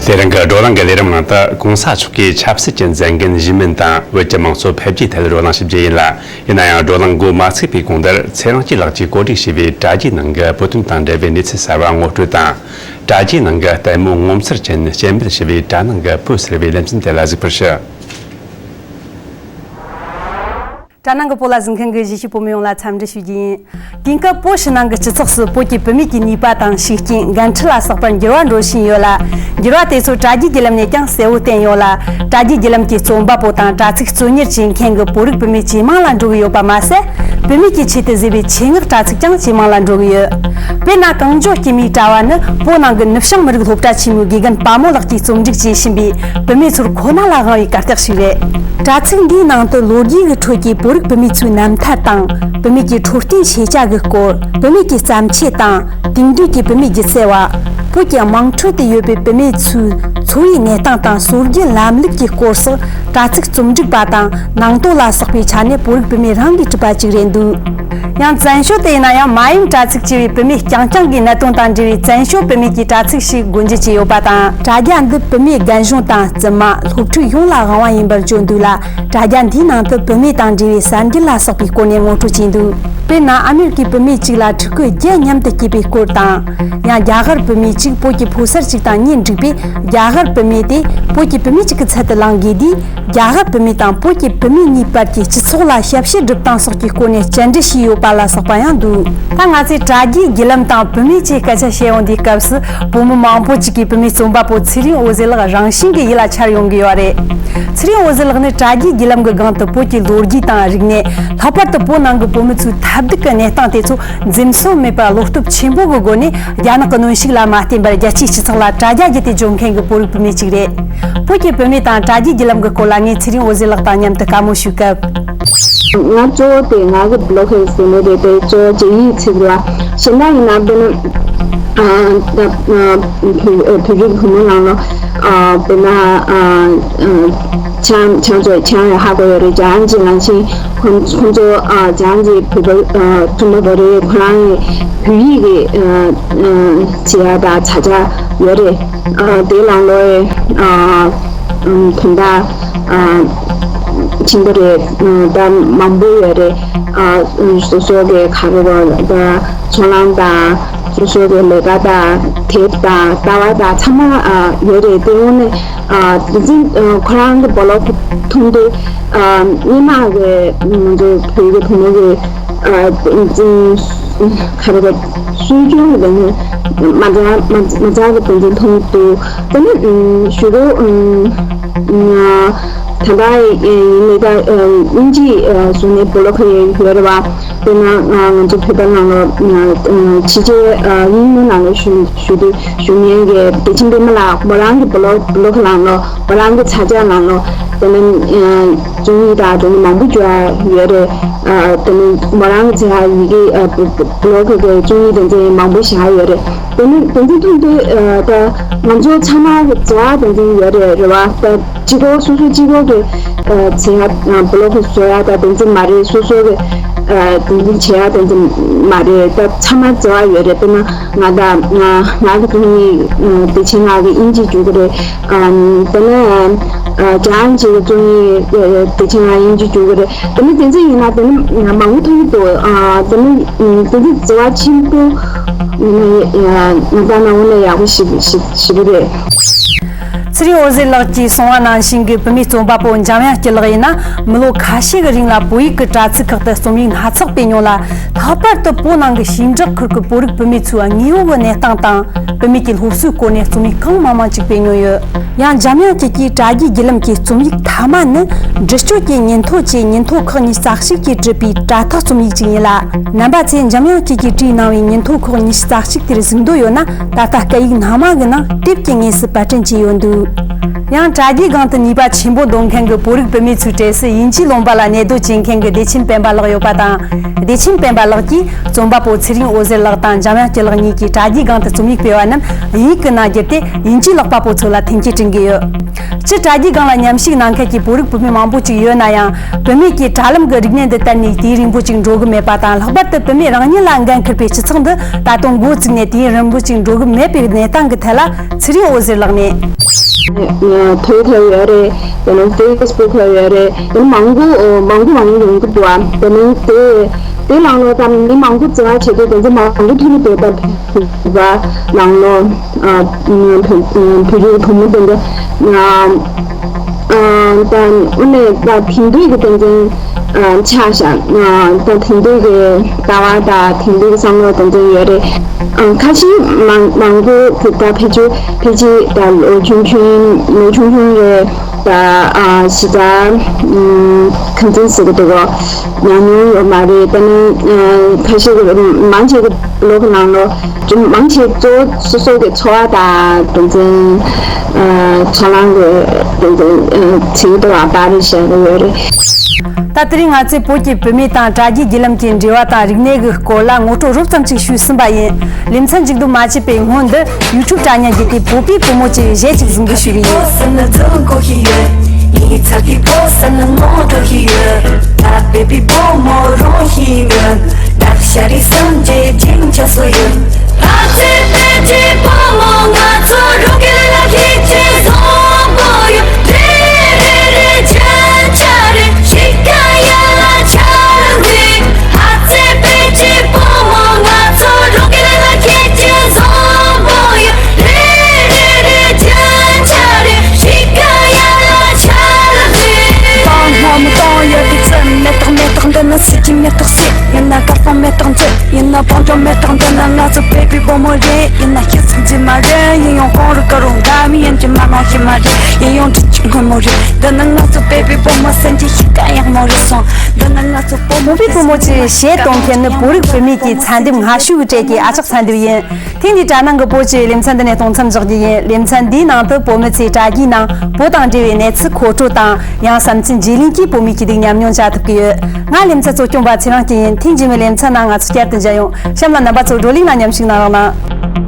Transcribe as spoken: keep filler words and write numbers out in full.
དེ་རིང་གི་བགྲོ་གླེང་གི་ལས་རིམ་ནང་དུ། གོང་ས་མཆོག་གིས་ཆབ་སྲིད་ཀྱི་མཛད་འགན་གཞི་མིན་དང་བོད་ཀྱི་དམངས་གཙོ་འཕེལ་རྒྱས་ཐད་བགྲོ་གླེང་ཞུ་རྒྱུ་ཡིན་ལ། ཡིན་ན་ཡང་བགྲོ་གླེང་འགོ་མ་ཚུགས་པའི་གོང་དུ། ཚེ་རིང་སྐྱིད་ལགས་ཀྱིས་གོ་སྒྲིག་བྱས་པའི་དྲ་རྒྱའི་ནང་གི་བོད་དོན་དང་འབྲེལ་བའི་གནས་ཚུལ་གསར་བ་ངོ་སྤྲོད་དང་། དྲ་རྒྱའི་ནང་གི་ལྟད་མོ་ངོ་མཚར་ཅན་སྤྱན་འབུལ་ཞུ་བའི་དྲ་ནང་གི་བོད་ཟེར་བའི་ལེ་ཚན་དེ་ལ་གཟིགས་པར་ཞུ། དྲ་ནང་གི་བོད་ལ་གཟིགས་མཁན་གྱི་གཞིས་བྱེས་བོད་མི་ཡོངས་ལ་འཚམས་འདྲི་ཞུ་རྒྱུ་ཡིན། དེང་སྐབས་བོད་ཕྱི་ནང་གི་སྤྱི་ཚོགས་སུ་བོད་ཀྱི་བུད་མེད་ཀྱི་ནུས་པ་དང་ཤུགས་རྐྱེན། འགན་འཁྲི་ལ་སོགས་པར་འགྱུར་བ་འགྲོ་བཞིན་ཡོད་ལ། འགྱུར་བ་དེ་ཚོ་དྲ་རྒྱའི་བརྒྱུད་ལམ་ནས་ཀྱང་གསལ་བོ་བསྟན་ཡོད་ལ། དྲ་རྒྱའི་བརྒྱུད་ལམ་གྱི་རྩོམ་པ་པོ་དང་དྲ་ཚིགས་གཙོ་གཉེར་བྱེད་མཁན་གྱི་བོད་རིགས་བུད་མེད་ཇེ་མང་ལ་འགྲོ་གི་ཡོད་པ་མ་ཟད། བུད་མེད་ཀྱི་ཆེད་དུ་བཟོས་པའི་ཆེད་མངགས་དྲ་ཚིགས་ཀྱང་ཇེ་མང་ལ་འགྲོ་གི་ཡོད། དཔེར་ན། གངས་ལྗོངས་སྐྱེད་མོས་དྲ་བ་ནི་བོད་ནང་གི་ནུབ་བྱང་མི་རིགས་སློབ་གྲྭ་ཆེན་མོའི་དགེ་རྒན་དཔའ་མོ་ལགས་ཀྱིས་རྩོམ་སྒྲིག་བྱེད་བཞིན་པའི་བུད་མེད་ཚོར་ཁོ་ན་ལ་དབང་བའི་གར་སྟེགས་ཤིག་རེད། དྲ་ཚིགས་འདིའི་ནང་དུ་ལོ་རྒྱུས་ཀྱི་ཁྲོད་ཀྱི་བོད་རིགས་བུད་མེད་ཚོའི་རྣམ་ཐར་དང་། བུད་མེད་ཀྱི་འཕྲོད་བསྟེན་ཤེས་བྱ་གི་སྐོར། བུད་མེད་ཀྱི་བརྩམས་ཆོས་དང་། དེང་དུས་ཀྱི་བུད་མེད་སྒྱུ་རྩལ་བ། བོད་ཀྱི་དམངས་ཁྲོད་དུ་ཡོད་པའི་བུད་མེད་ཚོའི་འཚོ་བའི་གནས་སྟངས་དང་སྲོལ་རྒྱུན་ལམ་ལུགས་ཀྱི་སྐོར་སོགས། དྲ་ཚིགས་རྩོམ་སྒྲིག་པ་དང་ནང་དོན་ལ་སོགས་པའི་ཆ་ནས་བོད་རིགས་བུད་མེད་རང་གིས་གྲུབ་པ་ཅིག་རེད་འདུག། ཡང་བཙན་བྱོལ་དུ་ཡིན་ན་ཡང་མ་ཡུམ་དྲ་ཚིགས་ཅེས་པའི་བུད་མེད་རྐྱང་རྐྱང་གི་གནད་དོན་དང་འབྲེལ་བའི་བཙན་བྱོལ་བུད་མེད་ཀྱི་དྲ་ཚིགས་ཤིག་སྒོ་འབྱེད་བྱས་ཡོད་པ་དང་། དྲ་རྒྱ་འདི་བུད་མེད་རྒན་གཞོན་དང་བཙུན་མ། སློབ་ཕྲུག་ཡོངས་ལ་དབང་བ་ཡིན་པར་བརྗོད་འདུག་ལ། དྲ་རྒྱ་འདིའི་ནང་དུ་བུད་མེད་དང་འབྲེལ་བའི་གསར་འགྱུར་ལ་སོགས་པའི་སྐོར་ནས་ངོ་སྤྲོད་བྱས་འདུག། དཔེར་ན། ཨ་མེ་རི་ཀའི་བུད་མེད་ཅིག་ལ་ཕྲུ་གུ་བརྒྱད་མཉམ་དུ་སྐྱེས་པའི་སྐོར་དང་། ཡང་རྒྱ་གར་བུད་མེད་ཅིག་བོད་ཀྱི་ཕོ་གསར་ཅིག་དང་གཉེན་བསྒྲིགས་པས། རྒྱ་གར་བུད་མེད་དེ་བོད་ཀྱི་བུད་མེད་ཅིག་གི་ཚུལ་དུ་ལངས་དགོས་དུས། རྒྱ་གར་བུད་མེད་དང་བོད་ཀྱི་བུད་མེད་གཉིས་བར་གྱི་སྤྱི་ཚོགས་ལ་ཞབས་ཕྱི་སྒྲུབ་སྟངས་སོགས་ཀྱི་སྐོར་ནས་བཅར་འདྲི་བྱས་ཡོད་པ་ལ་སོགས་པ་ཡང་འདུག། ད་ང་ཚོས་དྲ་རྒྱའི་བརྒྱུད་ལམ་དང་བུད་མེད་ཅེས་སྐད་ཆ་བཤད་ཡོང་དུས་སྐབས་སུ། བོད་མི་མང་པོ་ཅིག་གིས་བུད་མེད་རྩོམ་པ་པོ་ཚེ་རིང་འོད་ཟེར་ལགས་རང་བཞིན་གྱིས་ཡིད་ལ་འཆར་ཡོང་གི་ཡོད་རེད། ཚེ་རིང་འོད་ཟེར་ལགས་ནི་དྲ་རྒྱའི་བརྒྱུད་ལམ་གྱི་སྒང་དུ་བོད་ཀྱི་ལོ་རྒྱུས་དང་རིག་གནས། ལྷག་པར་དུ་བོད་ནང་གི་བོད་མི་ཚོའི་ཐབས་སྡུག་གི་གནས་སྟངས་དེ་ཚོ་འཛེམ་ཟོན་མེད་པར་བློ་སྟོབས་ཆེན་པོ་གི་སྒོ་ནས། རྒྱ་ནག་གི་གནོན་ཤུགས་ལ་མ་བརྟེན་པར་རྒྱལ་སྤྱིའི་སྤྱི་ཚོགས་ལ་དྲ་རྒྱ་བརྒྱུད་དེ་འཇོག་མཁན་གྱི་བོད་རིགས་བུད་མེད་ཅིག་རེད། བོད་ཀྱི་བུད་མེད་དང་དྲ་རྒྱའི་བརྒྱུད་ལམ་གྱི་སྐོར་ལ་ངས་ཚེ་རིང་འོད་ཟེར་ལགས་དང་མཉམ་དུ་བཀའ་མོལ་ཞུས་སྐབས། ང་གཙོ་བོ་དེ་ང་གི་བི་ལོག་གི་ཟེར་ནི་རེད་དེ། གཙོ་བོ་དཔྱད་ཡིག་ཚིག་ལ་གཞན་དག་ཡིན་ན་དཔེར་ན། ཨ་ད་ཨ་བོད་བོད་རིགས་བུ་མོ་ནང་ལ་ཨ་དཔེར་ན་ཨ་ཨ་ཆང་ཆང་ཚོ་ཆང་ཡང་ཧ་གོ་ཡོད་རེད། ཅང་ཅི་ང་ཆེ་ཁོང་ཁོང་ཚོ་ཨ་ཅང་ཅི་བོད་པ་ཨ་ཐུམ་པ་བོ་རེད། ཁོ་རང་གི་བོད་ཡིག་གི་ཨ་ཨ་བྱེད་ཡ་དང་ཆ་ཆ་ཡོད་རེད། ཨ་དེ་ནང་ལོགས་ཨ་དོན་དག་ཨ་ཆེན་པོ་རེད། ཨ་ད་མང་པོ་ཡོད་རེད། ཨ་སོ་སོ་གི་ག་རེ་བ་ད་ཚོང་ལམ་དང་སོ་སོ་གི་ལས་ཀ་དང་དེབ་དང་ལྟ་བ་དང་ཚང་མ་ཨ་ཡོད་རེད། དེ་འོ་ནས་ཨ་དེ་ཚོ་ཨ་ཁོ་རང་གི་བི་ལོག་མཐོང་དུས་ཨ་སྔོན་མ་གི་ང་ཚོ་བོད་ཀྱི་བུ་མོ་གི་ཨ་དེ་ཚོ་ག་རེ་ག་སྲོལ་རྒྱུན་གྱི་དེ་ཚོ་མ་རྩ་མ་མ་རྩ་གི་དེ་ཚོ་མཐོང་དུས། དེ་ནས་ཞུ་རོགས་ད་ལྟ་ཡིན་ནའི་ད་དབྱིན་ཇི་བཟོ་ནས་བི་ལོག་ཡོད་རེད་བ། དཔེར་ན་ང་ང་ཚོ་བོད་པ་ནང་ལ་ཕྱི་རྒྱལ་དབྱིན་ཡུལ་ནང་ལ་བཞུགས་བཞུགས་དུས་བཞུགས་མཁན་གྱི་བདེ་ཆེན་པད་མ་ལགས་མོ་རང་གི་བི་ལོག་བི་ལོག་ནང་ལ་མོ་རང་གི་ཚ་ཇ་ནང་ལ་དེ་ནས་རྩོམ་ཡིག་དང་དེ་ནས་མང་པོ་བརྗོད་ཡ་ཡོད་རེད། དེ་ནས་མོ་རང་གི་ཚེ་ཡི་གེ་བི་ལོག་གི་རྩོམ་ཡིག་དེ་ཚོ་མང་པོ་བཞག་ཡོད་རེད། དེ་ནས་དེ་ཚོ་མཐོང་དུས་ད་ང་ཚོ་ཚང་མ་གི་བརྩེ་བ་དེ་ཚོ་ཡོད་རེད་རེད་བ། ད་གཅིག་པོ་སོ་སོ་གཅིག་པོ་གི་བྱེད་ཡ་བི་ལོག་བཟོ་ཡ་ད་དེ་ཚོ་མ་རེད། སོ་སོ་གི་དེ་ཚོ་བྱེད་ཡ་དེ་ཚོ་མ་རེད། ད་ཚང་མ་བརྩེ་བ་ཡོད་རེད། དཔེར་ན་ང་ད་ང་ང་གི་རྩོམ་ཡིག་བདེ་ཆེན་ལགས་ཀྱི་དབྱིན་ཇི་བསྒྱུར་གི་རེད། དེ་ནས་ཅང་ཅིག་གི་རྩོམ་ཡིག་བདེ་ཆེན་ལགས་དབྱིན་ཇི་བསྒྱུར་གི་རེད། དེ་ནས་དེ་ཚོ་ཡིན་ན་དེ་ནས་མང་པོ་མཐོང་གི་འདུག། དེ་ནས་དེ་ཚོ་བརྩེ་བ་ཆེན་པོ་ཡིན་ན་ང་ད་ནང་འོ་ན་ཡག་པོ་ཞིག་ཞིག་ཞིག་གི་རེད། ཚེ་རིང་འོད་ཟེར་ལགས་ཀྱིས་གསུངས་པ་ནང་བཞིན་གྱི་བུད་མེད་རྩོམ་པ་པོ་འཇམ་དབྱངས་སྐྱིད་ལགས་ཡིན་ན། མི་ལོ་ཁ་ཤས་ཀྱི་རིང་ལ་བོད་ཡིག་གི་དྲ་ཚིགས་ཁག་ཏུ་རྩོམ་ཡིག་སྣ་ཚོགས་སྤེལ་མྱོང་ལ། ལྷག་པར་དུ་བོད་ནང་གི་ཞིང་འབྲོག་ཁུལ་གྱི་བོད་རིགས་བུད་མེད་ཚོའི་དངོས་ཡོད་ཀྱི་གནས་སྟངས་དང་། བུད་མེད་ཀྱི་སློབ་གསོའི་སྐོར་ནས་རྩོམ་ཡིག་གང་མང་མང་ཅིག་སྤེལ་མྱོང་ཡོད། ཡང་འཇམ་དབྱངས་སྐྱིད་ཀྱིས་དྲ་རྒྱའི་བརྒྱུད་ལམ་གྱི་རྩོམ་ཡིག་མཐའ་མ་ནི། འབྲི་སྤྱོད་ཀྱི་ཉིན་ཐོ་བཅས་ཉིན་ཐོ་ཁག་ཉི་ཤུ་རྩ་གཅིག་གིས་གྲུབ་པའི་དྲ་ཐག་རྩོམ་ཡིག་ཅིག་ཡིན་ལ། རྣམ་པ་ཚོས་འཇམ་དབྱངས་སྐྱིད་ཀྱིས་བྲིས་གནང་བའི་ཉིན་ཐོ་ཁག་ཉི་ཤུ་རྩ་གཅིག་དེར་གཟིགས་འདོད་ཡོད་ན། ད་ལྟ་སྐད་ཡིག་སྣ་མང་གི་ནང་དེབ་ཀྱི་ངོས་སུ་པར་སྐྲུན་བྱས་ཡོད་འདུག། ཡང་། དྲ་རྒྱའི་སྒང་དུ་ནུས་པ་ཆེན་པོ་འདོན་མཁན་གྱི་བོད་རིགས་བུད་མེད་ཚོའི་གྲས་སུ་དབྱིན་ཇིའི་ལུང་པ་ལ་གནས་སྡོད་བྱེད་མཁན་གྱི་བདེ་ཆེན་སྤེན་པ་ལགས་ཡོད་པ་དང་། བདེ་ཆེན་སྤེན་པ་ལགས་ཀྱིས་རྩོམ་པ་པོ་ཚེ་རིང་འོད་ཟེར་ལགས་དང་འཇམ་དབྱངས་སྐྱིད་ལགས་གཉིས་ཀྱིས་དྲ་རྒྱའི་སྒང་དུ་རྩོམ་ཡིག་སྤེལ་བ་རྣམས་དབྱིན་ཡིག་གི་ནང་བསྒྱུར་ཏེ་དབྱིན་ཇིའི་ཀློག་པ་པོ་ཚོ་ལ་མཐུན་རྐྱེན་བསྐྲུན་གྱི་ཡོད། སྤྱིར་དྲ་རྒྱའི་སྒང་ལ་མཉམ་ཞུགས་གནང་མཁན་གྱི་བོད་རིགས་བུད་མེད་མང་པོ་ཅིག་ཡོད་ན་ཡང་། བུད་མེད་ཀྱིས་དྲ་ལམ་གྱི་རིག་གནས་འདི་གཏན་ནས་དུས་རིང་པོ་ཅིག་འགྲོ་གི་མེད་པ་དང་། ལྷག་པར་དུ་བུད་མེད་རང་ཉིད་ལ་འགན་འཁུར་བའི་སྤྱི་ཚོགས་འདི་ད་དུང་འགོ་བཙུགས་ནས་དུས་རིང་པོ་ཅིག་འགྲོ་གི་མེད་པའི་གནས་སྟངས་ཀྱི་ཐད་ལ། ཚེ་རིང་འོད་ཟེར་ལགས་ནས། ཐོའི་ཐོའི་ཡོད་རེད། དེ་ནས་ཕེ་སི་བུག་ལ་ཡོད་རེད། དེ་ནས་མང་པོ་མང་པོ་མང་པོ་ཡོང་གི་འདུག་ཨ། དེ་ནས་དེ་དེ་ལང་ལོ་ཙམ་མི་མང་པོ་འཛུལ་བ་བྱེད་དུས་དེ་ཚོ་མང་པོ་ཐུག་གི་འདུག་ད་བ་ལང་ལོ་ཨ་བུ་བུ་རིགས་བུ་མོ་དེ་འདྲ་ཨ་ཨ་ད་དངོས་གནས་ད་དེང་དུས་ཀྱི་དེ་ཚོ་ཨ་ཆགས་ཤག་ཨ་ད་དེང་དུས་ཀྱི་ལྟ་བ་དང་དེང་དུས་ཀྱི་བསམ་བློ་དེ་ཚོ་ཡོད་རེད། ཨང་ཁ་ཤས་མང་མང་པོ་དེ་ད་ཕལ་ཆེར་ཕལ་ཆེར་ད་ལོ་ཆུང་ཆུང་ལོ་ཆུང་ཆུང་རེད། ད་ཨ་ཞི་ད་ཨམ་གང་འཚམ་ཟེར་གི་འདུག་གོ། ཉམས་མྱོང་ཡོད་མ་རེད། ད་ནི་ཨ་ཁ་ཤས་ཀྱི་མང་ཆེ་གི་ལོ་གི་ནང་ལོ་ཅུང་མང་ཆེ་གཙོ་བོ་སོ་སོ་གི་འཚོ་བ་དང་དེ་ཚོ་ཨ་ཚོ་ལང་གི་དེ་ཚོ་ཨ་ཚིག་ཏུ་བ་པ་རེད་བཤད་གི་ཡོད་རེད། ད་དེ་རིང་ང་ཚོས་བོད་ཀྱི་བུད་མེད་དང་དྲ་རྒྱའི་བརྒྱུད་ལམ་གྱི་འབྲེལ་བ་དང་རིག་གནས་ཀྱི་སྐོར་ལ་ངོ་སྤྲོད་རོབ་ཙམ་ཅིག་ཞུས་ཟིན་པ་ཡིན། ལེ་ཚན་མཇུག་བསྡོམས་མ་བྱས་པའི་སྔོན་དུ་ཡུ་ཊུབ་དྲ་བརྙན་བརྒྱུད་དེ་བོད་པའི་བུ་མོ་བཅས་གཞས་ཅིག་གཟིགས་འབུལ་ཞུ་གི་ཡིན། སྟོང་སྔོན་མོ་སྟོང་ཡོད་དུས་ཚོད། མེ་ཏོག་མེ་ཏོག་འདི་ནི་སྲིད་ཀྱི་མེ་ཏོག་སྲིད། ཡིན་ན་དཀར་པོ་མེ་ཏོག་མཛེས། ཡིན་ན་བོང་ཀྲོ་མེ་ཏོག་འདི་ནི་ང་ཚོ་བོད་པའི་བུ་མོ་རེད། ཡིན་ན་ཤི་སུམ་ཅི་མ་རེད། ཡིན་ཡང་གོང་རུ་ཀ་རུ་འདའ་མི་ཡན་གྱི་མ་ནོར་ཞི་མ་རེད། ཡིན་ཡང་འབྲི་གཅིག་སྔོན་མོ་རེད། འདི་ནི་ང་ཚོ་བོད་པའི་བུ་མོ་སེམས་ཀྱི་གཤིས་ཀ་ཡག་མོ་རེད་སོང་། འདི་ནི་ང་ཚོ་བུ་མོ་བོད་པའི་བུ་མོ་ཚོས་གཞས་གཏོང་མཁན་ནི་བོད་རིགས་བུད་མེད་ཀྱི་ཚན་འདེབས་སྔ་ཤོས་ཀྱི་གྲས་ཀྱི་ཨ་ཅག་ཚན་འདེབས་ཡིན། ཐེངས་འདིའི་དྲ་ནང་གི་བོད་ཀྱི་ལེ་ཚན་འདི་ནས་གཏོང་མཚམས་འཇོག་རྒྱུ་ཡིན། ལེ་ཚན་འདིའི་ནང་དུ་བོད་མི་ཚོས་དྲ་རྒྱའི་ནང་བོད་དང་འབྲེལ་བའི་གནས་ཚུལ་མཁོ་སྤྲོད་དང་། ཡང་བསམ་ཚུལ་བརྗེ་ལེན་གྱིས་བོད་མི་ཀྱི་སྡུག་ཉམས་མྱོང་བཅའ་ཐུབ་ཀྱི་ཡོད། ང་ལེ་ཚན་གཙོ་སྐྱོང་པ་ཚེ་རིང་སྐྱིད་ཡིན། ཐེངས་རྗེས་མའི་ལེ་ཚན་ནང་ང་ཚོ་བསྐྱར་དུ་མཇལ་ཡོང་། གཤམ་ལ་རྣམ་པ་ཚོ་བགྲོ་གླེང་ནང་མཉམ་ཞུགས་གནང་རོགས་གནང་།